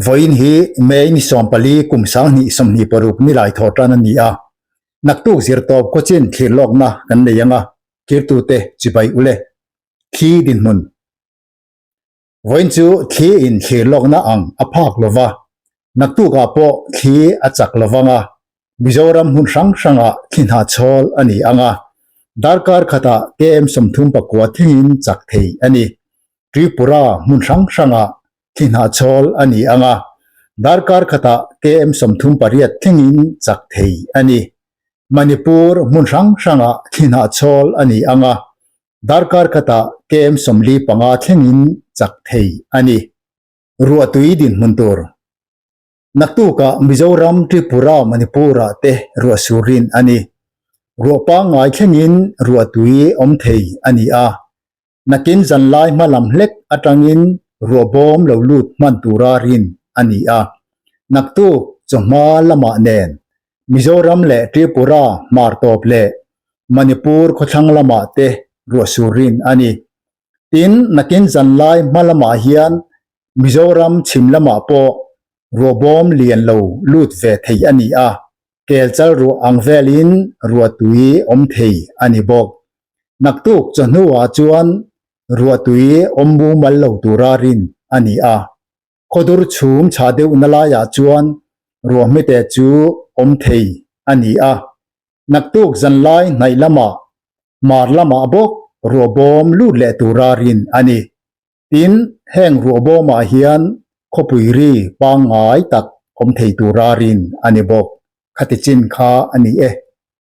Vawiin hi May ni 14 kum 2026 nilai thawh tan a ni a. Naktuk zirtawp khawchin thlir lawkna kan nei ang a, thirtute chibai ule. Thli dinhmun. Vawiin chu thli in thlir lawkna ang a phak lo va, naktukah pawh thli a chak lo vang a, Mizoram hmun hrang hrangah thli hnahchhawl a ni ang a, darkar khatah KM 39 thlengin chak thei a ni. Tripura hmun hrang hrangah thli hnahchhawl a ni ang a, darkar khatah KM 38 thlengin chak thei a ni. Manipur hmun hrang hrangah thli hnahchhawl a ni ang a, Darkar khatah KM 45 thlengin chak thei a ni. Ruahtui dinhmun tur. Naktukah Mizoram, Tripura, Manipur-ah te ruah sur rin a ni. Ruah pangngai thlengin ruahtui awm thei a ni a. Nakin zanlai hma lam hlek atangin ruah bawm lo lut hman tura rin a ni a. Naktuk chawhma lamah nen Mizoram leh Tripura hmar tawp leh Manipur khawthlang lamah te ruah sur rin a ni. Tin, nakin zanlai hma lamah hian Mizoram chhim lamah pawh ruah bawm lian lo lut ve thei a ni a, kel chal ruah ang velin ruah tui awm thei a ni bawk. Naktuk chawhnuah chuan ruah tui awm mumal lo tura rin a ni a. Khawdur chhum chhah deuhna laiah chuan ruahmite chu awm thei a ni a. Naktuk zanlai hnaih lamah hmar lamah bawk ruahbawm lut leh tura rin a ni. Tin, heng ruahbawmah hian khawpui ri pangngai tak awm thei tura rin a ni bawk. Khati chin kha a ni e.